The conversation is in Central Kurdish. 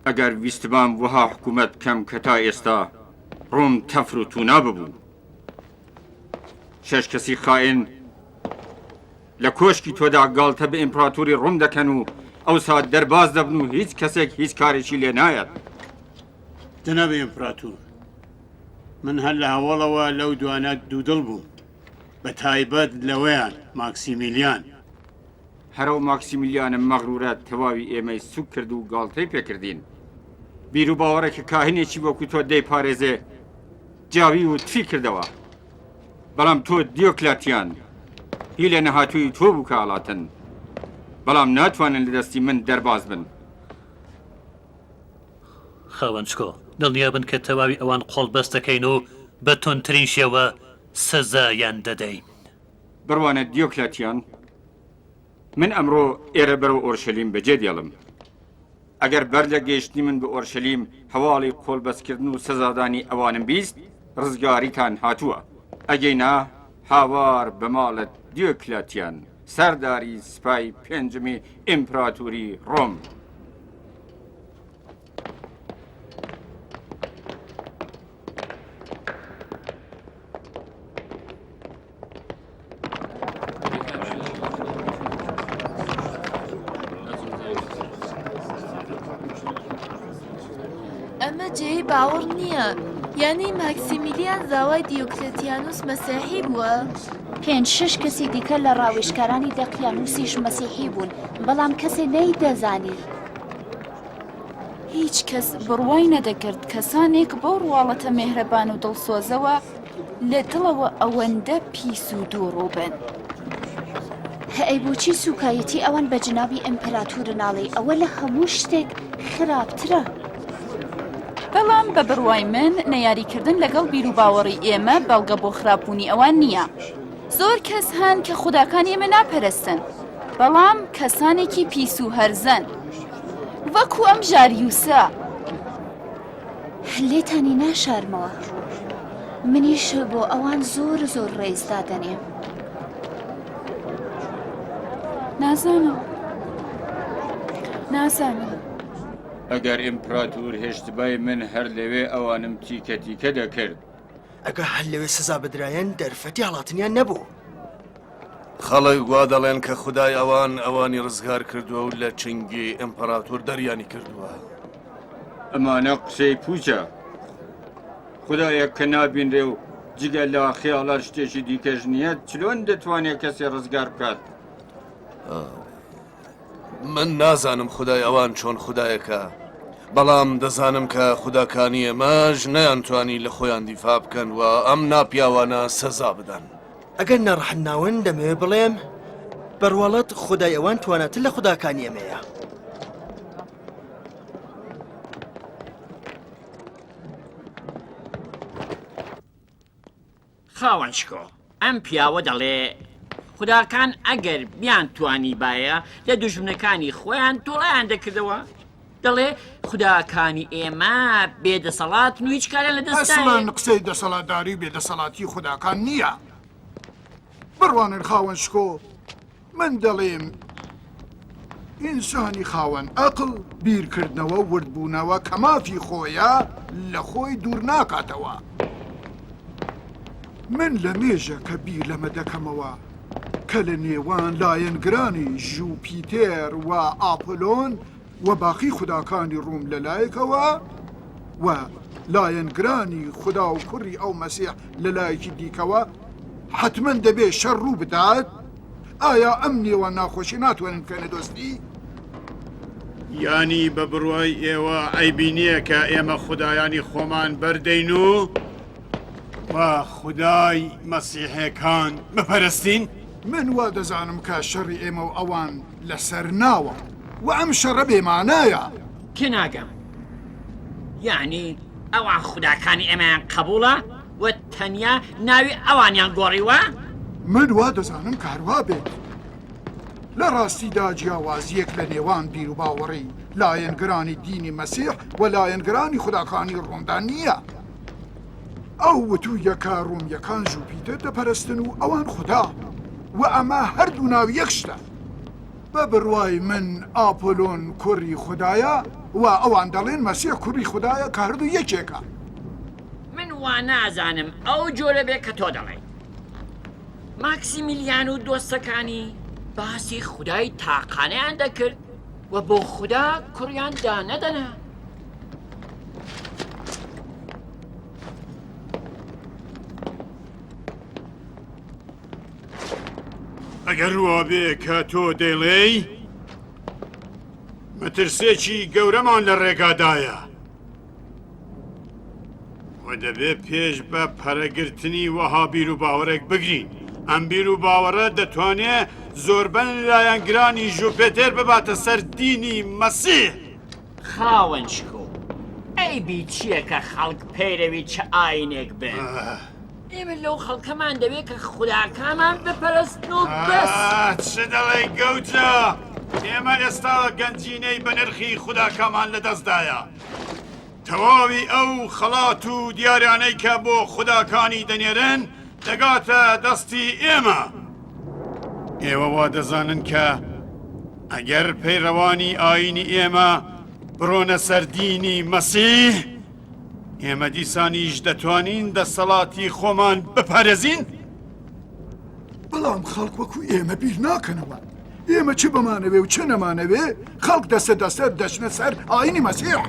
ئەگەر ویستبام وەها حکوومەت بکەم کە تا ئێستا ڕۆم تەفر و توونا ببوو. شەش کەسی خائن لە کۆشکی تۆدا گاڵتە بە ئیمپراتوری ڕۆم دەکەن و ئەوسا دەرباز دەبن و هیچ کەسێک هیچ کارێکی لێ نایەت. جەنابی ئیمپراتور، من هەر لە هەوەڵەوە لەو دوانە دوودڵ بووم، بە تایبەت لەوەیان، ماکسیمیلیان. هەر ئەو ماکسیمیلیانە مەغرورە تەواوی ئێمەی سوک کرد و گاڵتەی پێکردین. بیروباوەڕێک کە کاهینێکی وەکو تۆ دەیپارێزێ جاوی و تفی کردەوە. بەڵام تۆ دیۆکلاتیان، هی لە نەهاتوویی تۆ بوو کە هەڵاتن. بەڵام ناتوانن لە دەستی من دەرباز بن. خاوەن شکۆ، دڵنیابن کە تەواوی ئەوان قۆڵبەست دەکەین و بە توندترین شێوە سزایان دەدەین. بڕوانە دیۆکلاتیان، من ئەمڕۆ ئێرە بەرەو ئۆرشەلیم بەجێ دێڵم. ئەگەر بەر لە گەیشتنی من بە ئۆرشەلیم هەواڵی قۆڵبەستکردن و سزادانی ئەوانم 20، ڕزگاریتان هاتووە. ئەگەینا هاوار بە ماڵت دیۆکلاتیان، سەرداری سپای پێنجمی ئیمپراتوری ڕۆم. ئەمە جێی باوەڕ نییە. یانی ماکسیمیلیان زاوای دیۆکلەتیانوس مەسیحی بووە؟ پێنج شەش کەسی دیکە لە ڕاوێژکارانی دەقیانوسیش مەسیحی بوون، بەڵام کەسێ نەیدەزانی. هیچ کەس بڕوای نەدەکرد کەسانێک بەو ڕواڵەتە مێهرەبان و دڵسۆزەوە لە دڵەوە ئەوەندە پیس و دووڕوو بن. ئەی بۆچی سووکایەتی ئەوان بە جنابی ئیمپراتور ناڵێی؟ ئەوە لە هەموو شتێک خراپترە. بەڵام بە بڕوای من نەیاریکردن لەگەڵ بیروباوەڕی ئێمە بەڵگە بۆ خراپبوونی ئەوان نییە. زۆر کەس هەن کە خوداکانی ئێمە ناپەرستن، بەڵام کەسانێکی پیس و هەرزەن. وەکو ئەم ژاریوسە. لێتانی ناشارمەوە منیش بۆ ئەوان زۆر زۆر ڕێز دادەنێم. نازانم نازانم. ئەگەر ئیمپراتور هێشتبای من هەر لەوێ ئەوانم تیکە تیکە دەکرد. ئەگە هەر لەوێ سزا بدرایەن دەرفەتی هەڵاتنیان نەبوو. خەڵک وا دەڵێن کە خودای ئەوان ئەوانی ڕزگار کردووە و لە چنگی ئیمپراتۆر دەریانی کردووە. ئەمانە قسەی پووچە. خودایەک کە نابینرێ و جگە لە خەیاڵات شتێکی دیکەش نییە، چلۆن دەتوانێ کەسێ ڕزگار بکات؟ من نازانم خودای ئەوان چۆن خودایەکە، بەڵام دەزانم کە خوداکانی ئێمەش نەیانتوانی لە خۆیان دیفاع بکەن و ئەم ناپیاوانە سزا بدەن. ئەگەر ناڕەحەت ناون دەمەوێ بڵێم بە ڕواڵەت خودای ئەوان تواناتر لە خوداکانی ئێمەیە. خاوەن شکۆ، ئەم پیاوە دەڵێ خوداکان ئەگەر بیانتوانیبایە لە دوژمنەکانی خۆیان تۆڵەیان دەکردەوە. دەڵێ خوداکانی ئێمە بێ دەسەڵاتن و هیچ کاریان لە دەست ئەسڵەن قسەی دەسەڵاتداری و بێ دەسەڵاتی خوداکان نییە. بڕوانن خاوەن شکۆ، من دەڵێم ئینسانی خاوەن ئەقڵ، بیرکردنەوە و وردبوونەوە کە مافی خۆیە لە خۆی دوور ناکاتەوە. من لە مێژە کە بیر لەمە دەکەمەوە کە لە نێوان لایەنگرانی ژوپیتێر و ئاپۆلۆن و باقی خوداکانی ڕووم لە لایەکەوە و لایەنگرانی خودا و کوڕی ئەو مەسیح لە لایەکی دیکەوە حەتمەن دەبێ شەڕ ڕوو بدات؟ ئایا ئەم نێوان ناخۆشیە ناتوانن بکەنە دۆستی؟ یانی بە بڕوای ئێوە عەیبی نییە کە ئێمە خودایانی خۆمان بەردەین و و خودای مەسیحێکان بپەرستین؟ من وا دەزانم کە شەڕی ئێمە و ئەوان لەسەر ناوە و ئەم شەڕە بێ مانایە. تێناگەم یانی ئەوان خوداکانی ئێمەیان قەبوڵە و تەنیا ناوی ئەوانیان گۆڕیوە؟ من وا دەزانم کە هەروا بێت. لە ڕاستیدا جیاوازییەک لە نێوان بیروباوەڕی لایەنگرانی دینی مەسیح و لایەنگرانی خوداکانی ڕۆمدا نییە. ئەو وتوویە کە ڕۆمییەکان ژوپیتەر دەپەرستن و ئەوان خودا، و ئەمە هەردوو ناوی یەک شتە. بە بڕوای من ئاپۆلۆن کوڕی خودایە. و ئەوان دەڵێن مەسیح کوڕی خودایە کە هەردوو یەکێکە. من وا نازانم ئەو جۆرە بێ کە تۆ دەڵێی. ماکسیمیلیان و دۆستەکانی باسی خودای تاقانەیان دەکرد و بۆ خودا کوڕیان دانەدەنا. ئەگەر وابێ کە تۆ دەیڵێی مەترسێکی گەورەمان لە ڕێگادایە و دەبێ پێش بە پەرەگرتنی وەها بیر و باوەڕێک بگرین ئەم بیر و باوەڕە دەتوانێ زۆربەن لایەنگرانی ژوپێتێر بباتە سەر دینی مەسیح. خاوەن شکۆ، عەیبی چییە کە خەڵک پەیرەوی چ ئاینێک بن؟ ئێمە لەو خەڵکەمان دەوێت کە خوداکانمان بپەرستن و بەس. چ دەڵێی گەوجە؟ ئێمە ئێستا گەنجینەی بەنرخی خوداکەمان لەدەستدایە. تەواوی ئەو خەڵات و دیارانەی کە بۆ خوداکانی دەنێرن دەگاتە دەستی ئێمە. ئێوە وا دەزانن کە ئەگەر پەیڕەوانی ئایینی ئێمە بڕۆنە سەر دینی مەسیح، ئێمە دیسانیش دەتوانین دەسەڵاتی خۆمان بپارێزین؟ بەڵام خەڵک وەکو ئێمە بیر ناکەنەوە. ئێمە چ بمانەوێ و چ نەمانەوێ، خەڵک دەستە دەستە دەچنە سەر ئایینی مەسیح.